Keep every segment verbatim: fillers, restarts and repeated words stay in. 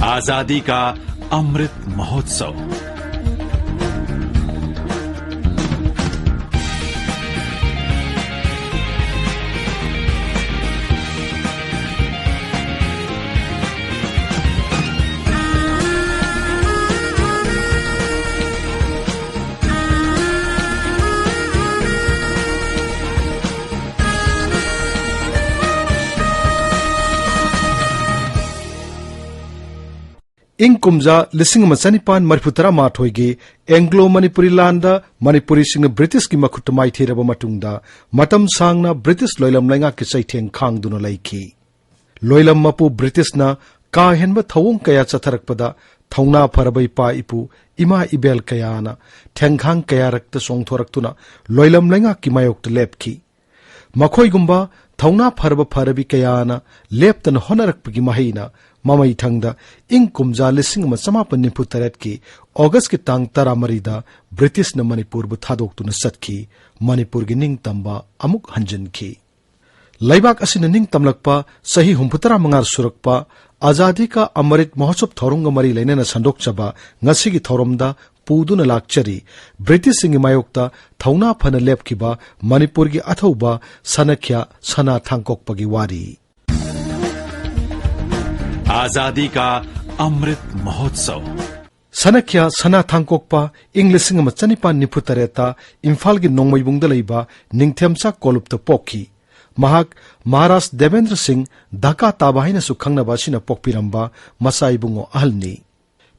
आजादी का अमृत महोत्सव। ꯏꯪ ꯀꯨꯝꯖꯥ ꯂꯤꯁꯤꯡ ꯑꯃ ꯆꯅꯤꯄꯥꯟ ꯃꯔꯤꯐꯨ ꯇꯔꯥ ꯃꯥꯊꯣꯏꯒꯤ ꯑꯦꯡꯒ꯭ꯂꯣ ꯃꯅꯤꯄꯨꯔꯤ ꯂꯥꯟꯗ ꯃꯅꯤꯄꯨꯔꯤꯁꯤꯡꯅ ꯕ꯭ꯔꯤꯇꯤꯁꯀꯤ ꯃꯈꯨꯠꯇ ꯃꯥꯏꯊꯤꯔꯕ ꯃꯇꯨꯡꯗ, ꯃꯇꯝ ꯁꯥꯡꯅ ꯕ꯭ꯔꯤꯇꯤꯁ ꯂꯣꯏꯂꯝ ꯂꯩꯉꯥꯛꯀꯤ ꯆꯩꯊꯦꯡ ꯈꯥꯡꯗꯨꯅ ꯂꯩꯈꯤ꯫ ꯂꯣꯏꯂꯝ ꯃꯄꯨ ꯕ꯭ꯔꯤꯇꯤꯁꯅ ꯀꯥ ꯍꯦꯟꯕ ꯊꯧꯑꯣꯡ ꯀꯌꯥ ꯆꯠꯊꯔꯛꯄꯗ, ꯊꯧꯅꯥ ꯐꯔꯕ ꯏꯄꯥ ꯏꯄꯨ, ꯏꯃꯥ ꯏꯕꯦꯜ ꯀꯌꯥꯅ ꯊꯦꯡꯈꯥꯡ ꯀꯌꯥꯔꯛꯇ ꯆꯣꯡꯊꯣꯔꯛꯇꯨꯅ ꯂꯣꯏꯂꯝ ꯂꯩꯉꯥꯛꯀꯤ ꯃꯥꯌꯣꯛꯇ ꯂꯦꯞꯈꯤ꯫ ꯃꯈꯣꯏꯒꯨꯝꯕ ꯊꯧꯅꯥ ꯐꯔꯕ ꯐꯔꯕꯤ ꯀꯌꯥꯅ ꯂꯦꯞꯇꯅ ꯍꯣꯠꯅꯔꯛꯄꯒꯤ ꯃꯍꯩꯅ ꯃꯃꯩ ꯊꯪꯗ ꯏꯪ ꯀꯨꯝꯖꯥ ꯂꯤꯁꯤꯡ ꯑꯃ ꯆꯃꯥꯄꯟ ꯅꯤꯐꯨ ꯇꯔꯦꯠꯀꯤ ꯑꯣꯒꯁꯀꯤ ꯇꯥꯡ ꯇꯔꯥꯃꯔꯤꯗ ꯕ꯭ꯔꯤꯇꯤꯁꯅ ꯃꯅꯤꯄꯨꯔꯕꯨ ꯊꯥꯗꯣꯛꯇꯨꯅ ꯆꯠꯈꯤ꯫ ꯃꯅꯤꯄꯨꯔꯒꯤ ꯅꯤꯡꯇꯝꯕ ꯑꯃꯨꯛ ꯍꯟꯖꯤꯟꯈꯤ꯫ ꯂꯩꯕꯥꯛ ꯑꯁꯤꯅ ꯅꯤꯡꯇꯝꯂꯛꯄ ꯆꯍꯤ ꯍꯨꯝꯐꯨꯇꯔꯥ ꯃꯉꯥ ꯁꯨꯔꯛꯄ ꯑꯖꯥꯗꯤ ꯀꯥ ꯑꯃꯔꯤꯠ ꯃꯍꯣꯠꯁꯕ ꯊꯧꯔꯝꯒ ꯃꯔꯤ ꯂꯩꯅꯅ ꯁꯟꯗꯣꯛꯆꯕ ꯉꯁꯤꯒꯤ ꯊꯧꯔꯝꯗ ꯄꯨꯗꯨꯅ ꯂꯥꯛꯆꯔꯤ꯫ ꯕ꯭ꯔꯤꯇꯤꯁꯁꯤꯡꯒꯤ ꯃꯥꯌꯣꯛꯇ ꯊꯧꯅꯥ ꯐꯅ ꯂꯦꯞꯈꯤꯕ ꯃꯅꯤꯄꯨꯔꯒꯤ ꯑꯊꯧꯕ ꯁꯅꯈ꯭ꯌꯥ ꯁꯅꯥ ꯊꯥꯡꯀꯣꯛꯄꯒꯤ ꯋꯥꯔꯤ꯫ आजादी का अमृत महोत्सव। ꯁꯅꯈ꯭ꯌꯥ ꯁꯅꯥ ꯊꯥꯡꯀꯣꯛꯄ ꯏꯪ ꯂꯤꯁꯤꯡ ꯑꯃ ꯆꯅꯤꯄꯥꯟ ꯅꯤꯐꯨ ꯇꯔꯦꯠꯇ ꯏꯝꯐꯥꯜꯒꯤ ꯅꯣꯡꯃꯩꯕꯨꯡꯗ ꯂꯩꯕ ꯅꯤꯡꯊꯦꯝꯆꯥ ꯀꯣꯂꯨꯞꯇ ꯄꯣꯛꯈꯤ꯫ ꯃꯍꯥꯛ ꯃꯍꯥꯔꯥꯖ ꯗꯦꯕꯦꯟꯗ꯭ꯔ ꯁꯤꯡ, ꯙꯀꯥ ꯇꯥꯕ ꯍꯥꯏꯅꯁꯨ ꯈꯪꯅꯕ ꯑꯁꯤꯅ ꯄꯣꯛꯄꯤꯔꯝꯕ ꯃꯆꯥ ꯏꯕꯨꯡꯉꯣ ꯑꯍꯜꯅꯤ꯫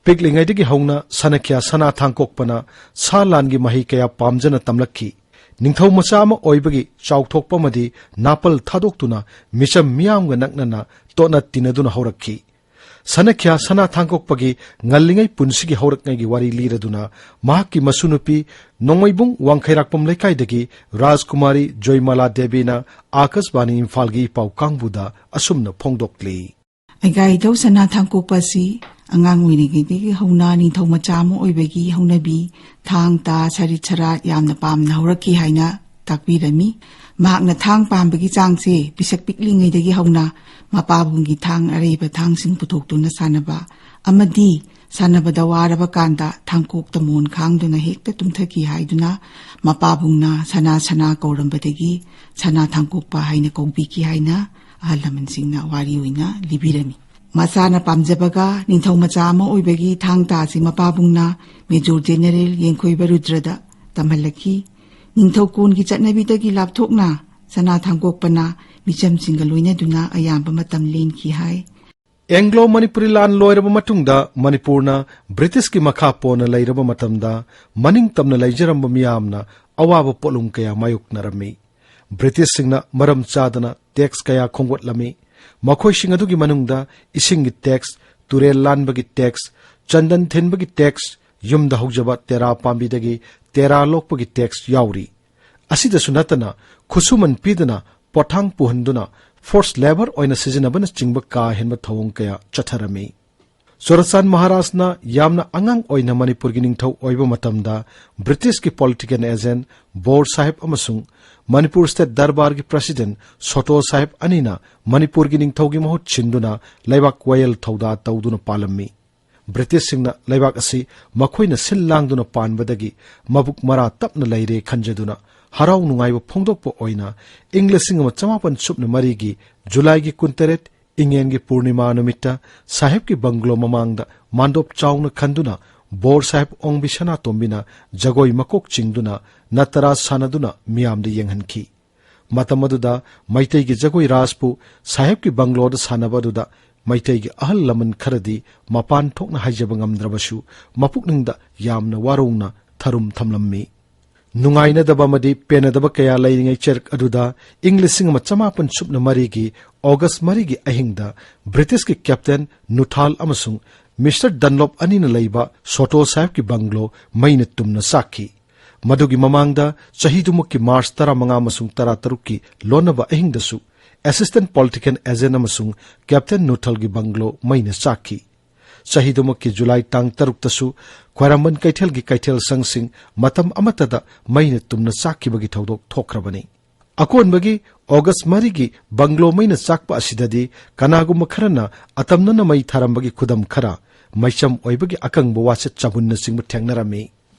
ꯄꯤꯛꯂꯤꯉꯩꯗꯒꯤ ꯍꯧꯅ ꯁꯅꯈ꯭ꯌꯥ ꯁꯅꯥ ꯊꯥꯡꯀꯣꯛꯄꯅ ꯁꯥ ꯂꯥꯟꯒꯤ ꯃꯍꯩ ꯀꯌꯥ ꯄꯥꯝꯖꯅ ꯇꯝꯂꯛꯈꯤ꯫ ꯅꯤꯡꯊꯧ ꯃꯆꯥ ꯑꯃ ꯑꯣꯏꯕꯒꯤ ꯆꯥꯎꯊꯣꯛꯄ ꯑꯃꯗꯤ ꯅꯥꯄꯜ ꯊꯥꯗꯣꯛꯇꯨꯅ ꯃꯤꯆꯝ ꯃꯤꯌꯥꯝꯒ ꯅꯛꯅꯅ ꯇꯣꯠꯅ ꯇꯤꯟꯅꯗꯨꯅ ꯍꯧꯔꯛꯈꯤ꯫ ꯁꯅꯈ꯭ꯌꯥ ꯁꯅꯥ ꯊꯥꯡꯀꯣꯛꯄꯒꯤ ꯉꯜꯂꯤꯉꯩ ꯄꯨꯟꯁꯤꯒꯤ ꯍꯧꯔꯛꯉꯩꯒꯤ ꯋꯥꯔꯤ ꯂꯤꯔꯗꯨꯅ ꯃꯍꯥꯛꯀꯤ ꯃꯁꯨꯅꯨꯄꯤ ꯅꯣꯡꯃꯩꯕꯨꯡ ꯋꯥꯡꯈꯩꯔꯥꯛꯄꯝ ꯂꯩꯀꯥꯏꯗꯒꯤ ꯔꯥꯖꯀꯨꯃꯥꯔꯤ ꯖꯣꯏꯃꯥꯂꯥ ꯗꯦꯕꯤꯅ ꯑꯥꯀꯥꯁꯕꯥꯅꯤ ꯏꯝꯐꯥꯜꯒꯤ ꯏꯄꯥꯎ ꯀꯥꯡꯕꯨꯗ ꯑꯁꯨꯝꯅ ꯐꯣꯡꯗꯣꯛꯂꯤ꯫ ꯑꯩꯒꯥ ꯏꯙꯧ ꯁꯅꯥ ꯊꯥꯡꯀꯣꯛꯄ ꯑꯁꯤ ꯑꯉꯥꯡ ꯑꯣꯏꯔꯤꯉꯩꯗꯒꯤ ꯍꯧꯅ ꯅꯤꯡꯊꯧ ꯃꯆꯥ ꯑꯃ ꯑꯣꯏꯕꯒꯤ ꯍꯧꯅꯕꯤ, ꯊꯥꯡ ꯇꯥ ꯁꯔꯤꯠ ꯁꯔꯥꯠ ꯌꯥꯝꯅ ꯄꯥꯝꯅ ꯍꯧꯔꯛꯈꯤ ꯍꯥꯏꯅ ꯇꯥꯛꯄꯤꯔꯝꯃꯤ꯫ ꯃꯍꯥꯛꯅ ꯊꯥꯡ ꯄꯥꯝꯕꯒꯤ ꯆꯥꯡꯁꯦ ꯄꯤꯁꯛ ꯄꯤꯛꯂꯤꯉꯩꯗꯒꯤ ꯍꯧꯅ ꯃꯄꯥꯕꯨꯡꯒꯤ ꯊꯥꯡ ꯑꯔꯩꯕ ꯊꯥꯡꯁꯤꯡ ꯄꯨꯊꯣꯛꯇꯨꯅ ꯁꯥꯟꯅꯕ ꯑꯃꯗꯤ ꯁꯥꯟꯅꯕꯗ ꯋꯥꯔꯕ ꯀꯥꯟꯗ ꯊꯥꯡꯀꯣꯛꯇ ꯃꯣꯟ ꯈꯥꯡꯗꯨꯅ ꯍꯦꯛꯇ ꯇꯨꯝꯊꯈꯤ ꯍꯥꯏꯗꯨꯅ ꯃꯄꯥꯕꯨꯡꯅ ꯁꯅꯥ ꯁꯅꯥ ꯀꯧꯔꯝꯕꯗꯒꯤ ꯁꯅꯥ ꯊꯥꯡꯀꯣꯛꯄ ꯍꯥꯏꯅ ꯀꯧꯕꯤꯈꯤ ꯍꯥꯏꯅ ꯑꯍꯜ ꯂꯃꯟꯁꯤꯡꯅ ꯋꯥꯔꯤ ꯑꯣꯏꯅ ꯂꯤꯕꯤꯔꯝꯃꯤ꯫ ꯃꯆꯥꯅ ꯄꯥꯝꯖꯕꯒ ꯅꯤꯡꯊꯧ ꯃꯆꯥ ꯑꯃ ꯑꯣꯏꯕꯒꯤ ꯊꯥꯡ ꯇꯥ ꯑꯁꯤ ꯃꯄꯥꯕꯨꯡꯅ ꯃꯦꯖꯣꯔ ꯖꯦꯅꯦꯔꯦꯜ ꯌꯦꯡꯈꯣꯏꯕ ꯔꯨꯗ꯭ꯔꯗ ꯇꯝꯍꯜꯂꯛꯈꯤ꯫ ꯅꯤꯡꯊꯧ ꯀꯣꯟꯒꯤ ꯆꯠꯅꯕꯤꯗꯒꯤ ꯂꯥꯞꯊꯣꯛꯅ ꯁꯅꯥ ꯊꯥꯡꯀꯣꯛꯄꯅ ꯃꯤꯆꯝꯁꯤꯡꯒ ꯂꯣꯏꯅꯗꯨꯅ ꯑꯌꯥꯝꯕ ꯃꯇꯝ ꯂꯦꯟꯈꯤ ꯍꯥꯏ꯫ ꯑꯦꯡꯒ꯭ꯂꯣ ꯃꯅꯤꯄꯨꯔꯤ ꯂꯥꯟ ꯂꯣꯏꯔꯕ ꯃꯇꯨꯡꯗ ꯃꯅꯤꯄꯨꯔꯅ ꯕ꯭ꯔꯤꯇꯤꯁꯀꯤ ꯃꯈꯥ ꯄꯣꯟꯅ ꯂꯩꯔꯕ ꯃꯇꯝꯗ ꯃꯅꯤꯡ ꯇꯝꯅ ꯂꯩꯖꯔꯝꯕ ꯃꯤꯌꯥꯝꯅ ꯑꯋꯥꯕ ꯄꯣꯠꯂꯨꯝ ꯀꯌꯥ ꯃꯥꯌꯣꯛꯅꯔꯝꯃꯤ꯫ ꯕ꯭ꯔꯤꯇꯤꯁꯁꯤꯡꯅ ꯃꯔꯝ ꯆꯥꯗꯅ ꯇꯦꯛꯁ ꯀꯌꯥ ꯈꯣꯝꯒꯠꯂꯝꯃꯤ꯫ ꯃꯈꯣꯏꯁꯤꯡ ꯑꯗꯨꯒꯤ ꯃꯅꯨꯡꯗ ꯏꯁꯤꯡꯒꯤ ꯇꯦꯛꯁ, ꯇꯨꯔꯦꯜ ꯂꯥꯟꯕꯒꯤ ꯇꯦꯛꯁ, ꯆꯟꯗꯟ ꯊꯤꯟꯕꯒꯤ ꯇꯦꯛꯁ, ꯌꯨꯝꯗ ꯍꯧꯖꯕ ꯇꯦꯔꯥ ꯄꯥꯝꯕꯤꯗꯒꯤ ꯇꯦꯔꯥ ꯂꯣꯛꯄꯒꯤ ꯇꯦꯛꯁ ꯌꯥꯎꯔꯤ꯫ ꯑꯁꯤꯗꯁꯨ ꯅꯠꯇꯅ ꯈꯨꯠꯁꯨꯃꯟ ꯄꯤꯗꯅ ꯄꯣꯠꯊꯥꯡ ꯄꯨꯍꯟꯗꯨꯅ ꯐꯣꯔꯁ ꯂꯦꯕꯔ ꯑꯣꯏꯅ ꯁꯤꯖꯤꯟꯅꯕꯅꯆꯤꯡꯕ ꯀꯥ ꯍꯦꯟꯕ ꯊꯧꯑꯣꯡ ꯀꯌꯥ ꯆꯠꯊꯔꯝꯃꯤ꯫ ꯆꯨꯔꯆꯥꯟ ꯃꯍꯥꯔꯥꯖꯅ ꯌꯥꯝꯅ ꯑꯉꯥꯡ ꯑꯣꯏꯅ ꯃꯅꯤꯄꯨꯔꯒꯤ ꯅꯤꯡꯊꯧ ꯑꯣꯏꯕ ꯃꯇꯝꯗ ꯕ꯭ꯔꯤꯇꯤꯁꯀꯤ ꯄꯣꯂꯤꯇꯤꯀꯦꯜ ꯑꯦꯖꯦꯟꯠ ꯕꯣꯔ ꯁꯥꯍꯦꯕ ꯑꯃꯁꯨꯡ ꯃꯅꯤꯄꯨꯔ ꯁ꯭ꯇꯦꯠ ꯗꯔꯕꯥꯔꯒꯤ ꯄ꯭ꯔꯦꯁꯤꯗꯦꯟꯠ ꯁꯣꯇꯣ ꯁꯥꯍꯦꯕ ꯑꯅꯤꯅ ꯃꯅꯤꯄꯨꯔꯒꯤ ꯅꯤꯡꯊꯧꯒꯤ ꯃꯍꯨꯠ ꯁꯤꯟꯗꯨꯅ ꯂꯩꯕꯥꯛ ꯋꯥꯌꯦꯜ ꯊꯧꯗꯥ ꯇꯧꯗꯨꯅ ꯄꯥꯜꯂꯝꯃꯤ꯫ ꯕ꯭ꯔꯤꯇꯤꯁꯁꯤꯡꯅ ꯂꯩꯕꯥꯛ ꯑꯁꯤ ꯃꯈꯣꯏꯅ ꯁꯤꯜ ꯂꯥꯡꯗꯨꯅ ꯄꯥꯟꯕꯗꯒꯤ ꯃꯕꯨꯛ ꯃꯔꯥ ꯇꯞꯅ ꯂꯩꯔꯦ ꯈꯟꯖꯗꯨꯅ ꯍꯔꯥꯎ ꯅꯨꯡꯉꯥꯏꯕ ꯐꯣꯡꯗꯣꯛꯄ ꯑꯣꯏꯅ ꯏꯪ ꯂꯤꯁꯤꯡ ꯑꯃ ꯆꯃꯥꯄꯟ ꯁꯨꯞꯅ ꯃꯔꯤꯒꯤ ꯖꯨꯂꯥꯏꯒꯤ ꯀꯨꯟꯇꯔꯦꯠ, ꯏꯉꯦꯟꯒꯤ ꯄꯨꯔꯅꯤꯃꯥ ꯅꯨꯃꯤꯠꯇ ꯁꯥꯍꯦꯕꯀꯤ ꯕꯪꯒ꯭ꯂꯣ ꯃꯃꯥꯡꯗ ꯃꯥꯟꯗꯣꯞ ꯆꯥꯎꯅ ꯈꯟꯗꯨꯅ ꯕꯣꯔ ꯁꯥꯍꯦꯕ ꯑꯣꯡꯕꯤ ꯁꯅꯥꯇꯣꯝꯕꯤꯅ ꯖꯒꯣꯏ ꯃꯀꯣꯛ ꯆꯤꯡꯗꯨꯅ ꯅꯇꯔꯥꯖ ꯁꯥꯟꯅꯗꯨꯅ ꯃꯤꯌꯥꯝꯗ ꯌꯦꯡꯍꯟꯈꯤ꯫ ꯃꯇꯝ ꯑꯗꯨꯗ ꯃꯩꯇꯩꯒꯤ ꯖꯒꯣꯏ ꯔꯥꯖꯄꯨ ꯁꯥꯍꯦꯕꯀꯤ ꯕꯪꯒ꯭ꯂꯣꯗ ꯁꯥꯟꯅꯕ ꯑꯗꯨꯗ ꯃꯩꯇꯩꯒꯤ ꯑꯍꯜ ꯂꯃꯟ ꯈꯔꯗꯤ ꯃꯄꯥꯟ ꯊꯣꯛꯅ ꯍꯥꯏꯖꯕ ꯉꯝꯗ꯭ꯔꯕꯁꯨ ꯃꯄꯨꯛꯅꯤꯡꯗ ꯌꯥꯝꯅ ꯋꯥꯔꯧꯅ ꯊꯔꯨꯝ ꯊꯝꯂꯝꯃꯤ꯫ ꯅꯨꯡꯉꯥꯏꯅꯗꯕ ꯑꯃꯗꯤ ꯄꯦꯟꯅꯗꯕ ꯀꯌꯥ ꯂꯩꯔꯤꯉꯩ ꯆꯩꯔꯛ ꯑꯗꯨꯗ ꯏꯪ ꯂꯤꯁꯤꯡ ꯑꯃ ꯆꯃꯥꯄꯟ ꯁꯨꯞꯅ ꯃꯔꯤꯒꯤ ꯑꯣꯒꯁ ꯃꯔꯤꯒꯤ ꯑꯍꯤꯡꯗ ꯕ꯭ꯔꯤꯇꯤꯁꯀꯤ ꯀꯦꯞꯇꯦꯟ ꯅꯨꯊꯥꯜ ꯑꯃꯁꯨꯡ ꯃꯤꯁꯇꯔ ꯗꯟꯂꯣꯞ ꯑꯅꯤꯅ ꯂꯩꯕ ꯁꯣꯇꯣ ꯁꯥꯍꯦꯕꯀꯤ ꯕꯪꯒ꯭ꯂꯣ ꯃꯩꯅ ꯇꯨꯝꯅ ꯆꯥꯛꯈꯤ꯫ ꯃꯗꯨꯒꯤ ꯃꯃꯥꯡꯗ ꯆꯍꯤꯗꯨꯃꯛꯀꯤ ꯃꯥꯔꯆ ꯇꯔꯥꯃꯉꯥ ꯑꯃꯁꯨꯡ ꯇꯔꯥꯇꯔꯨꯛꯀꯤ ꯂꯣꯟꯅꯕ ꯑꯍꯤꯡꯗꯁꯨ ꯑꯦꯁꯤꯁꯇꯦꯟꯠ ꯄꯣꯂꯤꯇꯤꯀꯦꯜ ꯑꯦꯖꯦꯟꯠ ꯑꯃꯁꯨꯡ ꯀꯦꯞꯇꯦꯟ ꯅꯨꯊꯥꯜꯒꯤ ꯕꯪꯒ꯭ꯂꯣ ꯃꯩꯅ ꯆꯥꯛꯈꯤ꯫ ꯆꯍꯤꯗꯨꯃꯛꯀꯤ ꯖꯨꯂꯥꯏ ꯇꯥꯡ ꯇꯔꯨꯛꯇꯁꯨ ꯈ꯭ꯋꯥꯏꯔꯝꯕꯟ ꯀꯩꯊꯦꯜꯒꯤ ꯀꯩꯊꯦꯜ ꯁꯪꯁꯤꯡ ꯃꯇꯝ ꯑꯃꯠꯇꯗ ꯃꯩꯅ ꯇꯨꯝꯅ ꯆꯥꯛꯈꯤꯕꯒꯤ ꯊꯧꯗꯣꯛ ꯊꯣꯛꯈ꯭ꯔꯕꯅꯤ꯫ ꯑꯀꯣꯟꯕꯒꯤ ꯑꯣꯒꯁ ꯃꯔꯤꯒꯤ ꯕꯪꯒ꯭ꯂꯣ ꯃꯩꯅ ꯆꯥꯛꯄ ꯑꯁꯤꯗꯗꯤ ꯀꯅꯥꯒꯨꯝꯕ ꯈꯔꯅ ꯑꯇꯝꯅꯅ ꯃꯩ ꯊꯥꯔꯝꯕꯒꯤ ꯈꯨꯗꯝ ꯈꯔ, ꯃꯩꯆꯝ ꯑꯣꯏꯕꯒꯤ ꯑꯀꯪꯕ ꯋꯥꯆꯦꯠ ꯆꯕꯨꯟꯅꯆꯤꯡꯕ ꯊꯦꯡꯅꯔꯝꯃꯤ꯫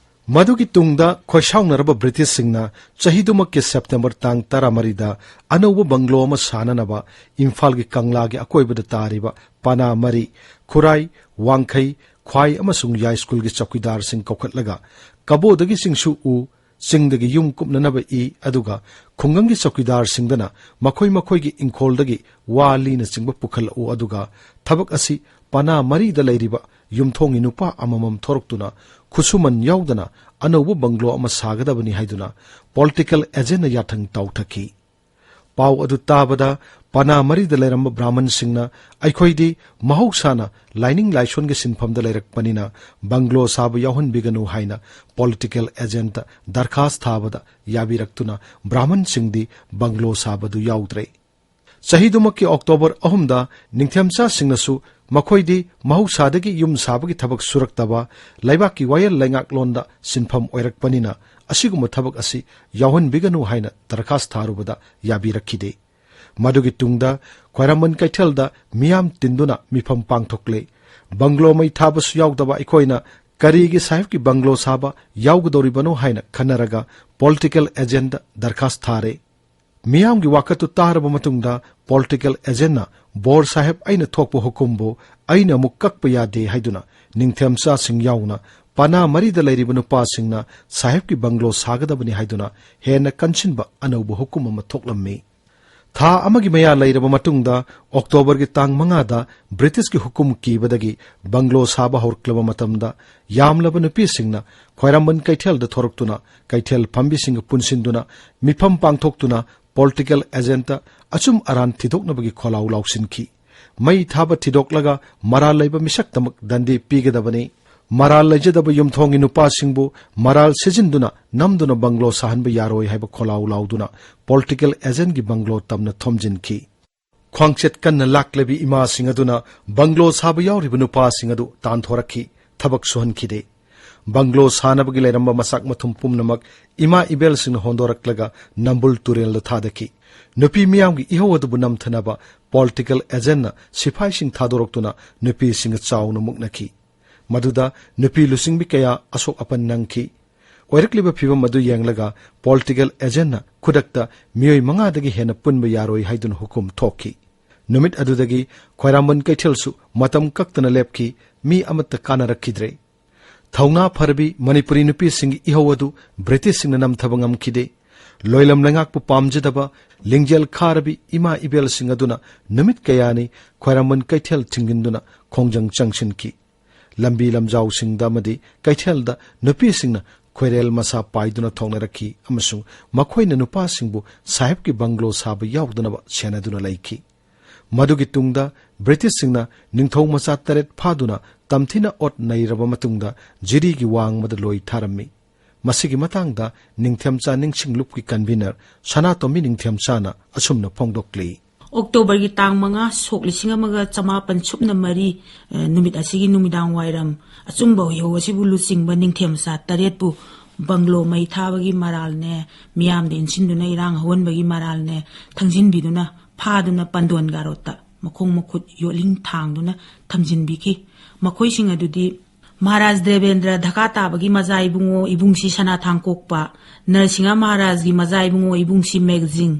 ꯃꯗꯨꯒꯤ ꯇꯨꯡꯗ ꯈꯣꯏꯁꯥꯎꯅꯔꯕ ꯕ꯭ꯔꯤꯇꯤꯁꯁꯤꯡꯅ ꯆꯍꯤꯗꯨꯃꯛꯀꯤ ꯁꯦꯞꯇꯦꯝꯕꯔ ꯇꯥꯡ ꯇꯔꯥꯃꯔꯤꯗ ꯑꯅꯧꯕ ꯕꯪꯒ꯭ꯂꯣ ꯑꯃ ꯁꯥꯅꯅꯕ ꯏꯝꯐꯥꯜꯒꯤ ꯀꯪꯂꯥꯒꯤ ꯑꯀꯣꯏꯕꯗ ꯇꯥꯔꯤꯕ ꯄꯅꯥ ꯃꯔꯤ, ꯈꯨꯔꯥꯏ, ꯋꯥꯡꯈꯩ, ꯈ꯭ꯋꯥꯏ ꯑꯃꯁꯨꯡ ꯌꯥꯏꯁ꯭ꯀꯨꯜꯒꯤ ꯆꯧꯀꯤꯗꯥꯔꯁꯤꯡ ꯀꯧꯈꯠꯂꯒ ꯀꯕꯣꯗꯒꯤ ꯆꯤꯡꯁꯨ ꯎ, ꯆꯤꯡꯗꯒꯤ ꯌꯨꯝ ꯀꯨꯞꯅꯅꯕ ꯏ, ꯑꯗꯨꯒ ꯈꯨꯡꯒꯪꯒꯤ ꯆꯧꯀꯤꯗꯥꯔꯁꯤꯡꯗꯅ ꯃꯈꯣꯏ ꯃꯈꯣꯏꯒꯤ ꯏꯪꯈꯣꯜꯗꯒꯤ ꯋꯥ ꯂꯤꯅꯆꯤꯡꯕ ꯄꯨꯈꯠꯂꯛꯎ, ꯑꯗꯨꯒ ꯊꯕꯛ ꯑꯁꯤ ꯄꯅꯥ ꯃꯔꯤꯗ ꯂꯩꯔꯤꯕ ꯌꯨꯝꯊꯣꯡꯒꯤ ꯅꯨꯄꯥ ꯑꯃꯃꯝ ꯊꯣꯔꯛꯇꯨꯅ ꯈꯨꯠꯁꯨꯃꯟ ꯌꯥꯎꯗꯅ ꯑꯅꯧꯕ ꯕꯪꯒ꯭ꯂꯣ ꯑꯃ ꯁꯥꯒꯗꯕꯅꯤ ꯍꯥꯏꯗꯨꯅ ꯄꯣꯂꯤꯇꯤꯀꯦꯜ ꯑꯦꯖꯦꯟꯅ ꯌꯥꯊꯪ ꯇꯧꯊꯈꯤ꯫ ꯄꯥꯎ ꯑꯗꯨ ꯇꯥꯕꯗ ꯄꯅꯥ ꯃꯔꯤꯗ ꯂꯩꯔꯝꯕ ꯕ꯭ꯔꯥꯍꯃꯟꯁꯤꯡꯅ, "ꯑꯩꯈꯣꯏꯗꯤ ꯃꯍꯧꯁꯥꯅ ꯂꯥꯏꯅꯤꯡ ꯂꯥꯏꯁꯣꯟꯒꯤ ꯁꯤꯟꯐꯝꯗ ꯂꯩꯔꯛꯄꯅꯤꯅ ꯕꯪꯒ꯭ꯂꯣ ꯁꯥꯕ ꯌꯥꯎꯍꯟꯕꯤꯒꯅꯨ" ꯍꯥꯏꯅ ꯄꯣꯂꯤꯇꯤꯀꯦꯜ ꯑꯦꯖꯦꯟꯠꯇ ꯗꯔꯈꯥꯁ ꯊꯥꯕꯗ ꯌꯥꯕꯤꯔꯛꯇꯨꯅ ꯕ꯭ꯔꯥꯍꯃꯟꯁꯤꯡꯗꯤ ꯕꯪꯒ꯭ꯂꯣ ꯁꯥꯕꯗꯨ ꯌꯥꯎꯗ꯭ꯔꯦ꯫ ꯆꯍꯤꯗꯨꯃꯛꯀꯤ ꯑꯣꯛꯇꯣꯕꯔ ꯑꯍꯨꯝꯗ ꯅꯤꯡꯊꯦꯝꯆꯥꯁꯤꯡꯅꯁꯨ ꯃꯈꯣꯏꯗꯤ ꯃꯍꯧꯁꯥꯗꯒꯤ ꯌꯨꯝ ꯁꯥꯕꯒꯤ ꯊꯕꯛ ꯁꯨꯔꯛꯇꯕ, ꯂꯩꯕꯥꯛꯀꯤ ꯋꯥꯌꯦꯜ ꯂꯩꯉꯥꯛꯂꯣꯟꯗ ꯁꯤꯟꯐꯝ ꯑꯣꯏꯔꯛꯄꯅꯤꯅ ꯑꯁꯤꯒꯨꯝꯕ ꯊꯕꯛ ꯑꯁꯤ ꯌꯥꯎꯍꯟꯕꯤꯒꯅꯨ ꯍꯥꯏꯅ ꯗꯔꯈꯥꯁ ꯊꯥꯔꯨꯕꯗ ꯌꯥꯕꯤꯔꯛꯈꯤꯗꯦ꯫ ꯃꯗꯨꯒꯤ ꯇꯨꯡꯗ ꯈ꯭ꯋꯥꯏꯔꯝꯕꯟ ꯀꯩꯊꯦꯜꯗ ꯃꯤꯌꯥꯝ ꯇꯤꯟꯗꯨꯅ ꯃꯤꯐꯝ ꯄꯥꯡꯊꯣꯛꯂꯦ꯫ ꯕꯪꯒ꯭ꯂꯣ ꯃꯩ ꯊꯥꯕꯁꯨ ꯌꯥꯎꯗꯕ ꯑꯩꯈꯣꯏꯅ ꯀꯔꯤꯒꯤ ꯁꯥꯍꯦꯕꯀꯤ ꯕꯪꯒ꯭ꯂꯣ ꯁꯥꯕ ꯌꯥꯎꯒꯗꯧꯔꯤꯕꯅꯣ ꯍꯥꯏꯅ ꯈꯟꯅꯔꯒ ꯄꯣꯂꯤꯇꯤꯀꯦꯜ ꯑꯦꯖꯦꯟꯠꯇ ꯗꯔꯈꯥꯁ ꯊꯥꯔꯦ꯫ ꯃꯤꯌꯥꯝꯒꯤ ꯋꯥꯀꯠꯇꯨ ꯇꯥꯔꯕ ꯃꯇꯨꯡꯗ ꯄꯣꯂꯤꯇꯤꯀꯦꯜ ꯑꯦꯖꯦꯟꯠꯅ, "ꯕꯣꯔ ꯁꯥꯍꯦꯕ, ꯑꯩꯅ ꯊꯣꯛꯄ ꯍꯨꯀꯨꯝꯕꯨ ꯑꯩꯅ ꯑꯃꯨꯛ ꯀꯛꯄ ꯌꯥꯗꯦ" ꯍꯥꯏꯗꯨꯅ ꯅꯤꯡꯊꯦꯝꯆꯥꯁꯤꯡ ꯌꯥꯎꯅ ꯄꯅꯥ ꯃꯔꯤꯗ ꯂꯩꯔꯤꯕ ꯅꯨꯄꯥꯁꯤꯡꯅ ꯁꯥꯍꯦꯕꯀꯤ ꯕꯪꯒ꯭ꯂꯣ ꯁꯥꯒꯗꯕꯅꯤ ꯍꯥꯏꯗꯨꯅ ꯍꯦꯟꯅ ꯀꯟꯁꯤꯟꯕ ꯑꯅꯧꯕ ꯍꯨꯀꯨꯝ ꯑꯃ ꯊꯣꯛꯂꯝꯃꯤ꯫ ꯊꯥ ꯑꯃꯒꯤ ꯃꯌꯥ ꯂꯩꯔꯕ ꯃꯇꯨꯡꯗ ꯑꯣꯛꯇꯣꯕꯔꯒꯤ ꯇꯥꯡ ꯃꯉꯥꯗ ꯕ꯭ꯔꯤꯇꯤꯁꯀꯤ ꯍꯨꯀꯨꯝ ꯀꯤꯕꯗꯒꯤ ꯕꯪꯒ꯭ꯂꯣ ꯁꯥꯕ ꯍꯧꯔꯛꯂꯕ ꯃꯇꯝꯗ ꯌꯥꯝꯂꯕ ꯅꯨꯄꯤꯁꯤꯡꯅ ꯈ꯭ꯋꯥꯏꯔꯝꯕꯟ ꯀꯩꯊꯦꯜꯗ ꯊꯣꯔꯛꯇꯨꯅ ꯀꯩꯊꯦꯜ ꯐꯝꯕꯤꯁꯤꯡꯒ ꯄꯨꯟꯁꯤꯟꯗꯨꯅ ꯃꯤꯐꯝ ꯄꯥꯡꯊꯣꯛꯇꯨꯅ ꯄꯣꯂꯤꯇꯤꯀꯦꯜ ꯑꯦꯖꯦꯟꯠꯇ ꯑꯆꯨꯝ ꯑꯔꯥꯟ ꯊꯤꯗꯣꯛꯅꯕꯒꯤ ꯈꯣꯜꯂꯥꯎ ꯂꯥꯎꯁꯤꯟꯈꯤ꯫ ꯃꯩ ꯊꯥꯕ ꯊꯤꯗꯣꯛꯂꯒ ꯃꯔꯥꯜ ꯂꯩꯕ ꯃꯤꯁꯛꯇꯃꯛ ꯗꯟꯗꯤ ꯄꯤꯒꯗꯕꯅꯤ꯫ ꯃꯔꯥꯜ ꯂꯩꯖꯗꯕ ꯌꯨꯝꯊꯣꯡꯒꯤ ꯅꯨꯄꯥꯁꯤꯡꯕꯨ ꯃꯔꯥꯜ ꯁꯤꯖꯤꯟꯗꯨꯅ ꯅꯝꯗꯨꯅ ꯕꯪꯒ꯭ꯂꯣ ꯁꯥꯍꯟꯕ ꯌꯥꯔꯣꯏ ꯍꯥꯏꯕ ꯈꯣꯜꯂꯥꯎ ꯂꯥꯎꯗꯨꯅ ꯄꯣꯂꯤꯇꯤꯀꯦꯜ ꯑꯦꯖꯦꯟꯠꯀꯤ ꯕꯪꯒ꯭ꯂꯣ ꯇꯝꯅ ꯊꯣꯝꯖꯤꯟꯈꯤ꯫ ꯈ꯭ꯋꯥꯡꯆꯦꯠ ꯀꯟꯅ ꯂꯥꯛꯂꯕꯤ ꯏꯃꯥꯁꯤꯡ ꯑꯗꯨꯅ ꯕꯪꯒ꯭ꯂꯣ ꯁꯥꯕ ꯌꯥꯎꯔꯤꯕ ꯅꯨꯄꯥꯁꯤꯡ ꯑꯗꯨ ꯇꯥꯟꯊꯣꯔꯛꯈꯤ꯫ ꯊꯕꯛ ꯁꯨꯍꯟꯈꯤꯗꯦ꯫ ꯕꯪꯒ꯭ꯂꯣ ꯁꯥꯅꯕꯒꯤ ꯂꯩꯔꯝꯕ ꯃꯆꯥꯛ ꯃꯊꯨꯝ ꯄꯨꯝꯅꯃꯛ ꯏꯃꯥ ꯏꯕꯦꯜꯁꯤꯡꯅ ꯍꯣꯟꯗꯣꯔꯛꯂꯒ ꯅꯝꯕꯨꯜ ꯇꯨꯔꯦꯜꯗ ꯊꯥꯗꯈꯤ꯫ ꯅꯨꯄꯤ ꯃꯤꯌꯥꯝꯒꯤ ꯏꯍꯧ ꯑꯗꯨꯕꯨ ꯅꯝꯊꯅꯕ ꯄꯣꯂꯤꯇꯤꯀꯦꯜ ꯑꯦꯖꯦꯟꯠꯅ ꯁꯤꯐꯥꯏꯁꯤꯡ ꯊꯥꯗꯣꯔꯛꯇꯨꯅ ꯅꯨꯄꯤꯁꯤꯡꯒ ꯆꯥꯎꯅ ꯃꯨꯛꯅꯈꯤ꯫ ꯃꯗꯨꯗ ꯅꯨꯄꯤ ꯂꯨꯆꯤꯡꯕꯤ ꯀꯌꯥ ꯑꯁꯣꯛ ꯑꯄꯟ ꯅꯪꯈꯤ꯫ ꯑꯣꯏꯔꯛꯂꯤꯕ ꯐꯤꯚꯝ ꯑꯗꯨ ꯌꯦꯡꯂꯒ ꯄꯣꯂꯤꯇꯤꯀꯦꯜ ꯑꯦꯖꯦꯟꯠꯅ ꯈꯨꯗꯛꯇ ꯃꯤꯑꯣꯏ ꯃꯉꯥꯗꯒꯤ ꯍꯦꯟꯅ ꯄꯨꯟꯕ ꯌꯥꯔꯣꯏ ꯍꯥꯏꯗꯨꯅ ꯍꯨꯀꯨꯝ ꯊꯣꯛꯈꯤ꯫ ꯅꯨꯃꯤꯠ ꯑꯗꯨꯗꯒꯤ ꯈ꯭ꯋꯥꯏꯔꯥꯝꯕꯟ ꯀꯩꯊꯦꯜꯁꯨ ꯃꯇꯝ ꯀꯛꯇꯅ ꯂꯦꯞꯈꯤ꯫ ꯃꯤ ꯑꯃꯠꯇ ꯀꯥꯅꯔꯛꯈꯤꯗ꯭ꯔꯦ꯫ ꯊꯧꯅꯥ ꯐꯔꯕꯤ ꯃꯅꯤꯄꯨꯔꯤ ꯅꯨꯄꯤꯁꯤꯡꯒꯤ ꯏꯍꯧ ꯑꯗꯨ ꯕ꯭ꯔꯤꯇꯤꯁꯁꯤꯡꯅ ꯅꯝꯊꯕ ꯉꯝꯈꯤꯗꯦ꯫ ꯂꯣꯏꯂꯝ ꯂꯩꯉꯥꯛꯄꯨ ꯄꯥꯝꯖꯗꯕ ꯂꯤꯡꯖꯦꯜ ꯈꯥꯔꯕꯤ ꯏꯃꯥ ꯏꯕꯦꯜꯁꯤꯡ ꯑꯗꯨꯅ ꯅꯨꯃꯤꯠ ꯀꯌꯥꯅꯤ ꯈ꯭ꯋꯥꯏꯔꯥꯝꯕꯟ ꯀꯩꯊꯦꯜ ꯊꯤꯡꯖꯤꯟꯗꯨꯅ ꯈꯣꯡꯖꯪ ꯆꯪꯁꯤꯟꯈꯤ꯫ ꯂꯝꯕꯤ ꯂꯝꯖꯥꯎꯁꯤꯡꯗ ꯑꯃꯗꯤ ꯀꯩꯊꯦꯜꯗ ꯅꯨꯄꯤꯁꯤꯡꯅ ꯈꯣꯏꯔꯦꯜ ꯃꯁꯥ ꯄꯥꯏꯗꯨꯅ ꯊꯣꯛꯅꯔꯛꯈꯤ ꯑꯃꯁꯨꯡ ꯃꯈꯣꯏꯅ ꯅꯨꯄꯥꯁꯤꯡꯕꯨ ꯁꯥꯍꯦꯕꯀꯤ ꯕꯪꯒ꯭ꯂꯣ ꯁꯥꯕ ꯌꯥꯎꯗꯅꯕ ꯁꯦꯟꯅꯗꯨꯅ ꯂꯩꯈꯤ꯫ ꯃꯗꯨꯒꯤ ꯇꯨꯡꯗ ꯕ꯭ꯔꯤꯇꯤꯁꯁꯤꯡꯅ ꯅꯤꯡꯊꯧ ꯃꯆꯥ ꯇꯔꯦꯠ ꯐꯥꯗꯨꯅ ꯇꯝꯊꯤꯅ ꯑꯣꯠ ꯅꯩꯔꯕ ꯃꯇꯨꯡꯗ ꯖꯤꯔꯤꯒꯤ ꯋꯥꯡꯃꯗ ꯂꯣꯏ ꯊꯥꯔꯝꯃꯤ꯫ ꯃꯁꯤꯒꯤ ꯃꯇꯥꯡꯗ ꯅꯤꯡꯊꯦꯝꯆꯥ ꯅꯤꯡꯁꯤꯡ ꯂꯨꯞꯀꯤ ꯀꯟꯚꯤꯅꯔ ꯁꯅꯥꯇꯣꯝꯕꯤ ꯅꯤꯡꯊꯦꯝꯆꯥꯅ ꯑꯁꯨꯝꯅ ꯐꯣꯡꯗꯣꯛꯂꯤ꯫ ꯑꯣꯛꯇꯣꯕꯔꯒꯤ ꯇꯥꯡ ꯃꯉꯥ, ꯁꯣꯛ ꯂꯤꯁꯤꯡ ꯑꯃꯒ ꯆꯃꯥꯄꯟ ꯁꯨꯞꯅ ꯃꯔꯤ, ꯑ, ꯅꯨꯃꯤꯠ ꯑꯁꯤꯒꯤ ꯅꯨꯃꯤꯗꯥꯡ ꯋꯥꯏꯔꯝ ꯑꯆꯨꯝꯕ ꯍꯨꯏꯍꯧ ꯑꯁꯤꯕꯨ ꯂꯨꯆꯤꯡꯕ ꯅꯤꯡꯊꯦꯝꯆꯥ ꯇꯔꯦꯠꯄꯨ ꯕꯪꯒ꯭ꯂꯣ ꯃꯩ ꯊꯥꯕꯒꯤ ꯃꯔꯥꯜꯅꯦ, ꯃꯤꯌꯥꯝꯗ ꯏꯟꯁꯤꯟꯗꯨꯅ ꯏꯔꯥꯡ ꯍꯧꯍꯟꯕꯒꯤ ꯃꯔꯥꯜꯅꯦ, ꯊꯥꯡꯖꯤꯟꯕꯤꯗꯨꯅ ꯐꯥꯗꯨꯅ ꯄꯟꯗꯣꯟ ꯒꯥꯔꯣꯠꯇ ꯃꯈꯣꯡ ꯃꯈꯨꯠ ꯌꯣꯠꯂꯤꯡ ꯊꯥꯡꯗꯨꯅ ꯊꯝꯖꯤꯟꯕꯤꯈꯤ꯫ ꯃꯈꯣꯏꯁꯤꯡ ꯑꯗꯨꯗꯤ ꯃꯍꯥꯔꯥꯖ ꯗꯦꯕꯦꯟꯗ꯭ꯔ ꯙꯀꯥ ꯇꯥꯕꯒꯤ ꯃꯖꯥ ꯏꯕꯨꯡꯉꯣ ꯏꯕꯨꯡꯁꯤ ꯁꯅꯥꯊꯥꯡ ꯀꯣꯛꯄ, ꯅꯔꯁꯤꯡꯍ ꯃꯍꯥꯔꯥꯖꯒꯤ ꯃꯖꯥ ꯏꯕꯨꯡꯉꯣ ꯏꯕꯨꯡꯁꯤ ꯃꯦꯒꯖꯤꯡ,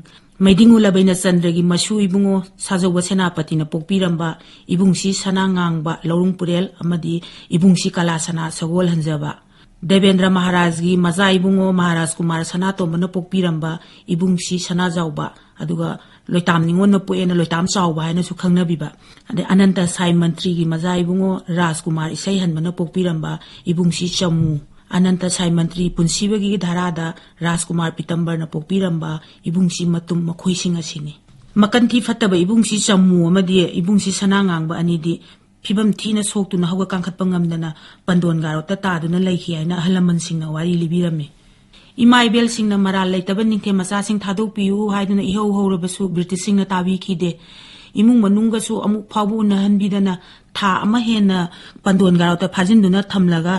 ꯃꯩꯗꯤꯡꯉꯨ ꯂꯕꯩꯅ ꯆꯟꯗ꯭ꯔꯒꯤ ꯃꯁꯨ ꯏꯕꯨꯡꯉꯣ ꯁꯥꯖꯧꯕ ꯁꯦꯅꯥꯄꯇꯤꯅ ꯄꯣꯛꯄꯤꯔꯝꯕ ꯏꯕꯨꯡꯁꯤ ꯁꯅꯥꯉꯥꯡꯕ ꯂꯧꯔꯨꯡ ꯄꯨꯔꯦꯜ ꯑꯃꯗꯤ ꯏꯕꯨꯡꯁꯤ ꯀꯂꯥ ꯁꯅꯥ ꯁꯒꯣꯜ ꯍꯟꯖꯕ, ꯗꯦꯕꯦꯟꯗ꯭ꯔ ꯃꯍꯥꯔꯥꯖꯒꯤ ꯃꯆꯥ ꯏꯕꯨꯡꯉꯣ ꯃꯍꯥꯔꯥꯖ ꯀꯨꯃꯥꯔ ꯁꯅꯥꯇꯣꯝꯕꯅ ꯄꯣꯛꯄꯤꯔꯝꯕ ꯏꯕꯨꯡꯁꯤ ꯁꯅꯥꯖꯥꯎꯕ, ꯑꯗꯨꯒ ꯂꯣꯏꯇꯥꯝ ꯅꯤꯉꯣꯟꯅ ꯄꯣꯛꯑꯦꯅ ꯂꯣꯏꯇꯥꯝ ꯆꯥꯎꯕ ꯍꯥꯏꯅꯁꯨ ꯈꯪꯅꯕꯤꯕ, ꯑꯗꯩ ꯑꯅꯟꯇ ꯁꯥꯏ ꯃꯟꯇ꯭ꯔꯤꯒꯤ ꯃꯆꯥ ꯏꯕꯨꯡꯉꯣ ꯔꯥꯖꯀꯨꯃꯥꯔ ꯏꯁꯩ ꯍꯟꯕꯅ ꯄꯣꯛꯄꯤꯔꯝꯕ ꯏꯕꯨꯡꯁꯤ ꯆꯃꯨ, ꯑꯅꯟꯇ ꯁꯥꯏ ꯃꯟꯇ꯭ꯔꯤ ꯄꯨꯟꯁꯤꯕꯒꯤ ꯙꯔꯥꯗ ꯔꯥꯖꯀꯨꯃꯥꯔ ꯄꯤꯇꯝꯕꯔꯅ ꯄꯣꯛꯄꯤꯔꯝꯕ ꯏꯕꯨꯡꯁꯤ ꯃꯇꯨꯝ, ꯃꯈꯣꯏꯁꯤꯡ ꯑꯁꯤꯅꯤ꯫ ꯃꯀꯟꯊꯤ ꯐꯠꯇꯕ ꯏꯕꯨꯡꯁꯤ ꯆꯃꯨ ꯑꯃꯗꯤ ꯏꯕꯨꯡꯁꯤ ꯁꯅꯥꯉꯥꯡꯕ ꯑꯅꯤꯗꯤ ꯐꯤꯕꯝ ꯊꯤꯅ ꯁꯣꯛꯇꯨꯅ ꯍꯧꯒꯠ ꯀꯥꯡꯈꯠꯄ ꯉꯝꯗꯅ ꯄꯟꯗꯣꯟ ꯒꯥꯔꯣꯠꯇ ꯇꯥꯗꯨꯅ ꯂꯩꯈꯤ ꯍꯥꯏꯅ ꯑꯍꯜ ꯂꯃꯟꯁꯤꯡꯅ ꯋꯥꯔꯤ ꯂꯤꯕꯤꯔꯝꯃꯤ꯫ ꯏꯃꯥ ꯏꯕꯦꯜꯁꯤꯡꯅ ꯃꯔꯥꯜ ꯂꯩꯇꯕ ꯅꯤꯡꯊꯦꯝ ꯃꯆꯥꯁꯤꯡ ꯊꯥꯗꯣꯛꯄꯤꯌꯨ ꯍꯥꯏꯗꯨꯅ ꯏꯍꯧ ꯍꯧꯔꯕꯁꯨ ꯕ꯭ꯔꯤꯇꯤꯁꯁꯤꯡꯅ ꯇꯥꯕꯤꯈꯤꯗꯦ꯫ ꯏꯃꯨꯡ ꯃꯅꯨꯡꯒꯁꯨ ꯑꯃꯨꯛ ꯐꯥꯎꯕ ꯎꯅꯍꯟꯕꯤꯗꯅ ꯊꯥ ꯑꯃ ꯍꯦꯟꯅ ꯄꯟꯗꯣꯟ ꯒꯥꯔꯥꯎꯇ ꯐꯥꯖꯤꯟꯗꯨꯅ ꯊꯝꯂꯒ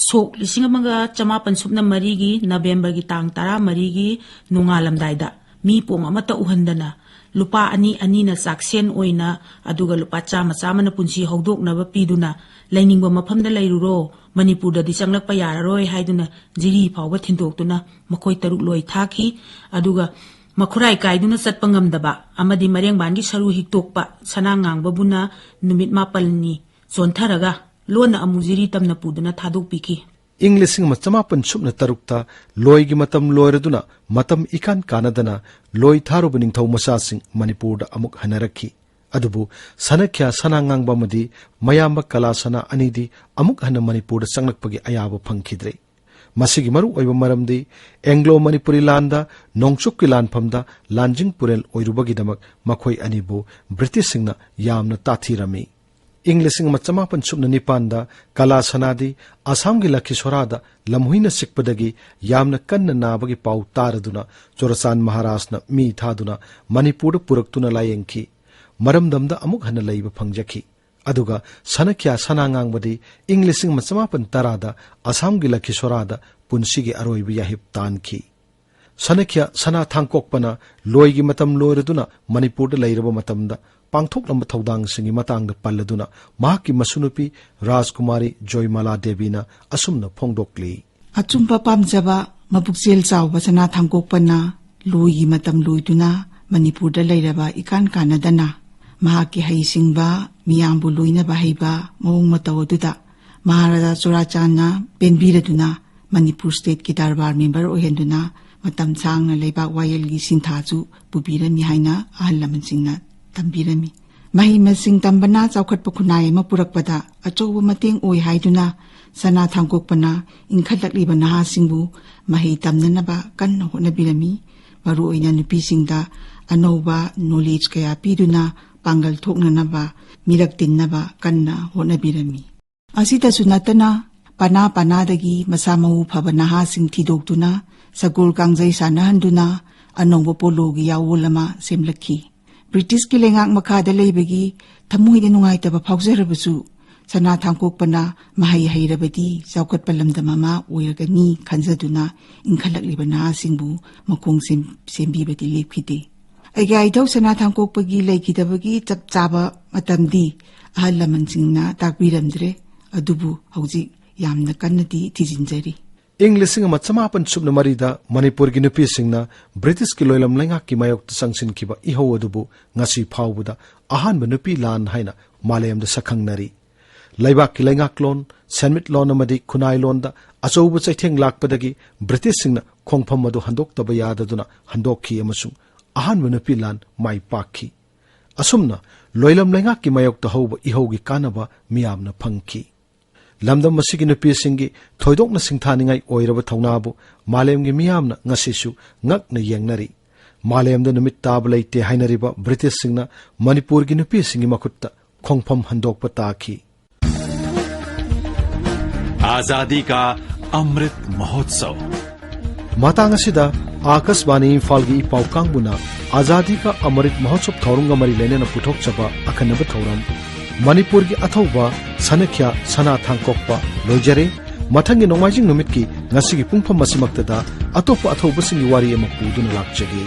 ꯁꯣꯛ ꯂꯤꯁꯤꯡ ꯑꯃꯒ ꯆꯃꯥꯄꯟ ꯁꯨꯞꯅ ꯃꯔꯤꯒꯤ ꯅꯕꯦꯝꯕꯔꯒꯤ ꯇꯥꯡ ꯇꯔꯥꯃꯔꯤꯒꯤ ꯅꯣꯡꯉꯥꯜꯂꯝꯗꯥꯏꯗ ꯃꯤ ꯄꯣꯡ ꯑꯃꯠꯇ ꯎꯍꯟꯗꯅ ꯂꯨꯄꯥ ꯑꯅꯤ ꯑꯅꯤꯅ ꯆꯥꯛꯁꯦꯟ ꯑꯣꯏꯅ, ꯑꯗꯨꯒ ꯂꯨꯄꯥ ꯆꯥꯝꯃ ꯆꯥꯝꯃꯅ ꯄꯨꯟꯁꯤ ꯍꯧꯗꯣꯛꯅꯕ ꯄꯤꯗꯨꯅ, "ꯂꯩꯅꯤꯡꯕ ꯃꯐꯝꯗ ꯂꯩꯔꯨꯔꯣ, ꯃꯅꯤꯄꯨꯔꯗꯗꯤ ꯆꯪꯂꯛꯄ ꯌꯥꯔꯔꯣꯏ" ꯍꯥꯏꯗꯨꯅ ꯖꯤꯔꯤ ꯐꯥꯎꯕ ꯊꯤꯟꯗꯣꯛꯇꯨꯅ ꯃꯈꯣꯏ ꯇꯔꯨꯛ ꯂꯣꯏ ꯊꯥꯈꯤ꯫ ꯑꯗꯨꯒ ꯃꯈꯨꯔꯥꯏ ꯀꯥꯏꯗꯨꯅ ꯆꯠꯄ ꯉꯝꯗꯕ ꯑꯃꯗꯤ ꯃꯔꯦꯡꯕꯥꯟꯒꯤ ꯁꯔꯨ ꯍꯤꯛꯇꯣꯛꯄ ꯁꯅꯥ ꯉꯥꯡꯕꯕꯨꯅ ꯅꯨꯃꯤꯠ ꯃꯥꯄꯜꯅꯤ ꯆꯣꯟꯊꯔꯒ ꯂꯣꯟꯅ ꯑꯃꯨꯛ ꯖꯤꯔꯤ ꯇꯝꯅ ꯄꯨꯗꯨꯅ ꯊꯥꯗꯣꯛꯄꯤꯈꯤ꯫ ꯏꯪ ꯂꯤꯁꯤꯡ ꯑꯃ ꯆꯃꯥꯄꯟ ꯁꯨꯞꯅ ꯇꯔꯨꯛꯇ ꯂꯣꯏꯒꯤ ꯃꯇꯝ ꯂꯣꯏꯔꯗꯨꯅ ꯃꯇꯝ ꯏꯀꯥꯟ ꯀꯥꯟꯅꯗꯅ ꯂꯣꯏ ꯊꯥꯔꯨꯕ ꯅꯤꯡꯊꯧ ꯃꯆꯥꯁꯤꯡ ꯃꯅꯤꯄꯨꯔꯗ ꯑꯃꯨꯛ ꯍꯟꯅꯔꯛꯈꯤ꯫ ꯑꯗꯨꯕꯨ ꯁꯅꯈ꯭ꯌꯥ ꯁꯅꯥꯉꯥꯡꯕ ꯑꯃꯗꯤ ꯃꯌꯥꯝꯕ ꯀꯂꯥ ꯁꯅꯥ ꯑꯅꯤꯗꯤ ꯑꯃꯨꯛ ꯍꯟꯅ ꯃꯅꯤꯄꯨꯔꯗ ꯆꯪꯂꯛꯄꯒꯤ ꯑꯌꯥꯕ ꯐꯪꯈꯤꯗ꯭ꯔꯦ꯫ ꯃꯁꯤꯒꯤ ꯃꯔꯨ ꯑꯣꯏꯕ ꯃꯔꯝꯗꯤ ꯑꯦꯡꯒ꯭ꯂꯣ ꯃꯅꯤꯄꯨꯔꯤ ꯂꯥꯟꯗ ꯅꯣꯡꯆꯨꯞꯀꯤ ꯂꯥꯟꯐꯝꯗ ꯂꯥꯟꯖꯤꯡ ꯄꯨꯔꯦꯜ ꯑꯣꯏꯔꯨꯕꯒꯤꯗꯃꯛ ꯃꯈꯣꯏ ꯑꯅꯤꯕꯨ ꯕ꯭ꯔꯤꯇꯤꯁꯁꯤꯡꯅ ꯌꯥꯝꯅ ꯇꯥꯊꯤꯔꯝꯃꯤ꯫ ꯏꯪ ꯂꯤꯁꯤꯡ ꯑꯃ ꯆꯃꯥꯄꯟ ꯁꯨꯞꯅ ꯅꯤꯄꯥꯟꯗ ꯀꯂꯥ ꯁꯅꯥꯗꯤ ꯑꯁꯥꯝꯒꯤ ꯂꯈꯤꯁꯣꯔꯥꯗ ꯂꯝꯍꯨꯏꯅ ꯆꯤꯛꯄꯗꯒꯤ ꯌꯥꯝꯅ ꯀꯟꯅ ꯅꯥꯕꯒꯤ ꯄꯥꯎ ꯇꯥꯔꯗꯨꯅ ꯆꯨꯔꯆꯥꯟ ꯃꯍꯥꯔꯥꯖꯅ ꯃꯤ ꯊꯥꯗꯨꯅ ꯃꯅꯤꯄꯨꯔꯗ ꯄꯨꯔꯛꯇꯨꯅ ꯂꯥꯌꯦꯡꯈꯤ꯫ ꯃꯔꯝꯗꯝꯗ ꯑꯃꯨꯛ ꯍꯟꯅ ꯂꯩꯕ ꯐꯪꯖꯈꯤ꯫ ꯑꯗꯨꯒ ꯁꯅꯈ꯭ꯌꯥ ꯁꯅꯥꯉꯥꯡꯕꯗꯤ ꯏꯪ ꯂꯤꯁꯤꯡ ꯑꯃ ꯆꯃꯥꯄꯟ ꯇꯔꯥꯗ ꯑꯁꯥꯝꯒꯤ ꯂꯈꯤꯁꯣꯔꯥꯗ ꯄꯨꯟꯁꯤꯒꯤ ꯑꯔꯣꯏꯕ ꯌꯥꯍꯤꯞ ꯇꯥꯟꯈꯤ꯫ ꯁꯅꯈ꯭ꯌꯥ ꯁꯅꯥ ꯊꯥꯡꯀꯣꯛꯄꯅ ꯂꯣꯏꯒꯤ ꯃꯇꯝ ꯂꯣꯏꯔꯗꯨꯅ ꯃꯅꯤꯄꯨꯔꯗ ꯂꯩꯔꯕ ꯃꯇꯝꯗ ꯄꯥꯡꯊꯣꯛꯂꯝꯕ ꯊꯧꯗꯥꯡꯁꯤꯡꯒꯤ ꯃꯇꯥꯡꯗ ꯄꯜꯂꯗꯨꯅ ꯃꯍꯥꯛꯀꯤ ꯃꯁꯨꯅꯨꯄꯤ ꯔꯥꯖꯀꯨꯃꯥꯔꯤ ꯖꯣꯏꯃꯥꯂꯥ ꯗꯦꯕꯤꯅ ꯑꯁꯨꯝꯅ ꯐꯣꯡꯗꯣꯛꯂꯤ꯫ ꯑꯆꯨꯝꯕ ꯄꯥꯝꯖꯕ ꯃꯕꯨꯛꯆꯦꯜ ꯆꯥꯎꯕ ꯁꯅꯥ ꯊꯥꯡꯀꯣꯛꯄꯅ ꯂꯣꯏꯒꯤ ꯃꯇꯝ ꯂꯣꯏꯗꯨꯅ ꯃꯅꯤꯄꯨꯔꯗ ꯂꯩꯔꯕ ꯏꯀꯥꯟ ꯀꯥꯟꯅꯗꯅ ꯃꯍꯥꯛꯀꯤ ꯍꯩꯁꯤꯡꯕ, ꯃꯤꯌꯥꯝꯕꯨ ꯂꯣꯏꯅꯕ ꯍꯩꯕ ꯃꯑꯣꯡ ꯃꯇꯧ ꯑꯗꯨꯗ ꯃꯍꯥꯔꯥꯖꯥ ꯆꯨꯔꯥꯆꯥꯟꯅ ꯄꯦꯟꯕꯤꯔꯗꯨꯅ ꯃꯅꯤꯄꯨꯔ ꯁ꯭ꯇꯦꯠꯀꯤ ꯗꯔꯕꯥꯔ ꯃꯦꯝꯕꯔ ꯑꯣꯏꯍꯟꯗꯨꯅ ꯃꯇꯝ ꯁꯥꯡꯅ ꯂꯩꯕꯥꯛ ꯋꯥꯌꯦꯜꯒꯤ ꯁꯤꯟꯊꯥꯁꯨ ꯄꯨꯕꯤꯔꯝꯃꯤ ꯍꯥꯏꯅ ꯑꯍꯜ ꯂꯃꯟꯁꯤꯡꯅ ꯇꯝꯕꯤꯔꯝꯃꯤ꯫ ꯃꯍꯩ ꯃꯁꯤꯡ ꯇꯝꯕꯅ ꯆꯥꯎꯈꯠꯄ ꯈꯨꯟꯅꯥꯏ ꯑꯃ ꯄꯨꯔꯛꯄꯗ ꯑꯆꯧꯕ ꯃꯇꯦꯡ ꯑꯣꯏ ꯍꯥꯏꯗꯨꯅ ꯁꯅꯥ ꯊꯥꯡꯀꯣꯛꯄꯅ ꯏꯟꯈꯠꯂꯛꯂꯤꯕ ꯅꯍꯥꯁꯤꯡꯕꯨ ꯃꯍꯩ ꯇꯝꯅꯅꯕ ꯀꯟꯅ ꯍꯣꯠꯅꯕꯤꯔꯝꯃꯤ꯫ ꯃꯔꯨꯑꯣꯏꯅ ꯅꯨꯄꯤꯁꯤꯡꯗ ꯑꯅꯧꯕ ꯅꯣꯂꯦꯖ ꯀꯌꯥ ꯄꯤꯗꯨꯅ ꯄꯥꯡꯒꯜ ꯊꯣꯛꯅꯅꯕ, ꯃꯤꯔꯛ ꯇꯤꯟꯅꯕ ꯀꯟꯅ ꯍꯣꯠꯅꯕꯤꯔꯝꯃꯤ꯫ ꯑꯁꯤꯗꯁꯨ ꯅꯠꯇꯅ ꯄꯅꯥ ꯄꯅꯥꯗꯒꯤ ꯃꯁꯥ ꯃꯎ ꯐꯕ ꯅꯍꯥꯁꯤꯡ ꯊꯤꯗꯣꯛꯇꯨꯅ ꯁꯒꯣꯜ ꯀꯥꯡꯖꯩ ꯁꯥꯟꯅꯍꯟꯗꯨꯅ ꯑꯅꯧꯕ ꯄꯣꯂꯣꯒꯤ ꯌꯥꯑꯣꯜ ꯑꯃ ꯁꯦꯝꯂꯛꯈꯤ꯫ ꯕ꯭ꯔꯤꯇꯤꯁꯀꯤ ꯂꯩꯉꯥꯛ ꯃꯈꯥꯗ ꯂꯩꯕꯒꯤ ꯊꯃꯣꯏꯗ ꯅꯨꯡꯉꯥꯏꯇꯕ ꯐꯥꯎꯖꯔꯕꯁꯨ, ꯁꯅꯥ ꯊꯥꯡꯀꯣꯛꯄꯅ ꯃꯍꯩ ꯍꯩꯔꯕꯗꯤ ꯆꯥꯎꯈꯠꯄ ꯂꯝꯗꯝ ꯑꯃ ꯑꯣꯏꯔꯒꯅꯤ ꯈꯟꯖꯗꯨꯅ ꯏꯟꯈꯠꯂꯛꯂꯤꯕ ꯅꯍꯥꯁꯤꯡꯕꯨ ꯃꯈꯣꯡ ꯁꯦꯝ-, ꯁꯦꯝꯕꯤꯕꯗꯤ ꯂꯦꯞꯈꯤꯗꯦ꯫ ꯑꯩꯒꯤ ꯏꯙꯧ ꯁꯅꯥ ꯊꯥꯡꯀꯣꯛꯄꯒꯤ ꯂꯩꯈꯤꯗꯕꯒꯤ ꯆꯞ ꯆꯥꯕ ꯃꯇꯝꯗꯤ ꯑꯍꯜ ꯂꯃꯟꯁꯤꯡꯅ ꯇꯥꯛꯄꯤꯔꯝꯗ꯭ꯔꯦ, ꯑꯗꯨꯕꯨ ꯍꯧꯖꯤꯛ ꯌꯥꯝꯅ ꯀꯟꯅꯗꯤ ꯊꯤꯖꯤꯟꯖꯔꯤ꯫ ꯏꯪ ꯂꯤꯁꯤꯡ ꯑꯃ ꯆꯃꯥꯄꯟ ꯁꯨꯞꯅ ꯃꯔꯤꯗ ꯃꯅꯤꯄꯨꯔꯒꯤ ꯅꯨꯄꯤꯁꯤꯡꯅ ꯕ꯭ꯔꯤꯇꯤꯁꯀꯤ ꯂꯣꯏꯂꯝ ꯂꯩꯉꯥꯛꯀꯤ ꯃꯥꯌꯣꯛꯇ ꯆꯪꯁꯤꯟꯈꯤꯕ ꯏꯍꯧ ꯑꯗꯨꯕꯨ ꯉꯁꯤ ꯐꯥꯎꯕꯗ ꯑꯍꯥꯟꯕ ꯅꯨꯄꯤ ꯂꯥꯟ ꯍꯥꯏꯅ ꯃꯥꯂꯦꯝꯗ ꯁꯛꯈꯪꯅꯔꯤ꯫ ꯂꯩꯕꯥꯛꯀꯤ ꯂꯩꯉꯥꯛꯂꯣꯟ, ꯁꯦꯟꯃꯤꯠꯂꯣꯟ ꯑꯃꯗꯤ ꯈꯨꯟꯅꯥꯏꯂꯣꯟꯗ ꯑꯆꯧꯕ ꯆꯩꯊꯦꯡ ꯂꯥꯛꯄꯗꯒꯤ ꯕ꯭ꯔꯤꯇꯤꯁꯁꯤꯡꯅ ꯈꯣꯡꯐꯝ ꯑꯗꯨ ꯍꯟꯗꯣꯛꯇꯕ ꯌꯥꯗꯗꯨꯅ ꯍꯟꯗꯣꯛꯈꯤ ꯑꯃꯁꯨꯡ ꯑꯍꯥꯟꯕ ꯅꯨꯄꯤ ꯂꯥꯟ ꯃꯥꯏ ꯄꯥꯛꯈꯤ꯫ ꯑꯁꯨꯝꯅ ꯂꯣꯏꯂꯝ ꯂꯩꯉꯥꯛꯀꯤ ꯃꯥꯌꯣꯛꯇ ꯍꯧꯕ ꯏꯍꯧꯒꯤ ꯀꯥꯟꯅꯕ ꯃꯤꯌꯥꯝꯅ ꯐꯪꯈꯤ꯫ ꯂꯝꯗꯝ ꯑꯁꯤꯒꯤ ꯅꯨꯄꯤꯁꯤꯡꯒꯤ ꯊꯣꯏꯗꯣꯛꯅ ꯁꯤꯡꯊꯥꯅꯤꯡꯉꯥꯏ ꯑꯣꯏꯔꯕ ꯊꯧꯅꯥꯕꯨ ꯃꯥꯂꯦꯝꯒꯤ ꯃꯤꯌꯥꯝꯅ ꯉꯁꯤꯁꯨ ꯉꯛꯅ ꯌꯦꯡꯅꯔꯤ꯫ ꯃꯥꯂꯦꯝꯗ ꯅꯨꯃꯤꯠ ꯇꯥꯕ ꯂꯩꯇꯦ ꯍꯥꯏꯅꯔꯤꯕ ꯕ꯭ꯔꯤꯇꯤꯁꯁꯤꯡꯅ ꯃꯅꯤꯄꯨꯔꯒꯤ ꯅꯨꯄꯤꯁꯤꯡꯒꯤ ꯃꯈꯨꯠꯇ ꯈꯣꯡꯐꯝ ꯍꯟꯗꯣꯛꯄ ꯇꯥꯈꯤ꯫ आजादी का अमृत महोत्सव। ꯃꯇꯥꯡ ꯑꯁꯤꯗ ꯑꯥꯀꯥꯁꯕꯥꯅꯤ ꯏꯝꯐꯥꯜꯒꯤ ꯏ ꯄꯥꯎ ꯀꯥꯡꯕꯨꯅ ꯑꯖꯥꯗꯤ ꯀꯥ ꯑꯃꯔꯤꯠ ꯃꯍꯣꯠꯁꯕ ꯊꯧꯔꯝꯒ ꯃꯔꯤ ꯂꯩꯅꯅ ꯄꯨꯊꯣꯛꯆꯕ ꯑꯈꯟꯅꯕ ꯊꯧꯔꯝ, ꯃꯅꯤꯄꯨꯔꯒꯤ ꯑꯊꯧꯕ ꯁꯅꯈ꯭ꯌꯥ ꯁꯅꯥ ꯊꯥꯡꯀꯣꯛꯄ ꯂꯣꯏꯖꯔꯦ꯫ ꯃꯊꯪꯒꯤ ꯅꯣꯡꯃꯥꯏꯖꯤꯡ ꯅꯨꯃꯤꯠꯀꯤ ꯉꯁꯤꯒꯤ ꯄꯨꯡꯐꯝ ꯑꯁꯤꯃꯛꯇꯗ ꯑꯇꯣꯞꯄ ꯑꯊꯧꯕꯁꯤꯡꯒꯤ ꯋꯥꯔꯤ ꯑꯃ ꯄꯨꯗꯨꯅ ꯂꯥꯛꯆꯒꯦ꯫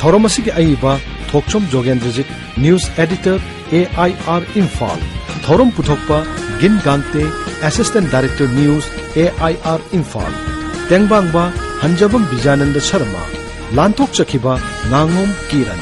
ꯊꯧꯔꯝ ꯑꯁꯤꯒꯤ ꯑꯏꯕ ꯊꯣꯛꯆꯣꯝ ꯖꯣꯒꯦꯟꯗ꯭ꯔꯖꯤꯠ, news editor, A I R Imphal꯫ ꯊꯧꯔꯝ ꯄꯨꯊꯣꯛꯄ ꯒꯤꯟ ꯒꯥꯡꯇꯦ, assistant director news, A I R Imphal꯫ ꯇꯦꯡꯕꯥꯡꯕ ꯍꯟꯖꯕꯝ ꯕꯤꯖꯌꯥꯅꯟꯗ Sharma. ꯂꯥꯟꯊꯣꯛꯆꯈꯤꯕ ꯉꯥꯉꯣꯝ Kiran.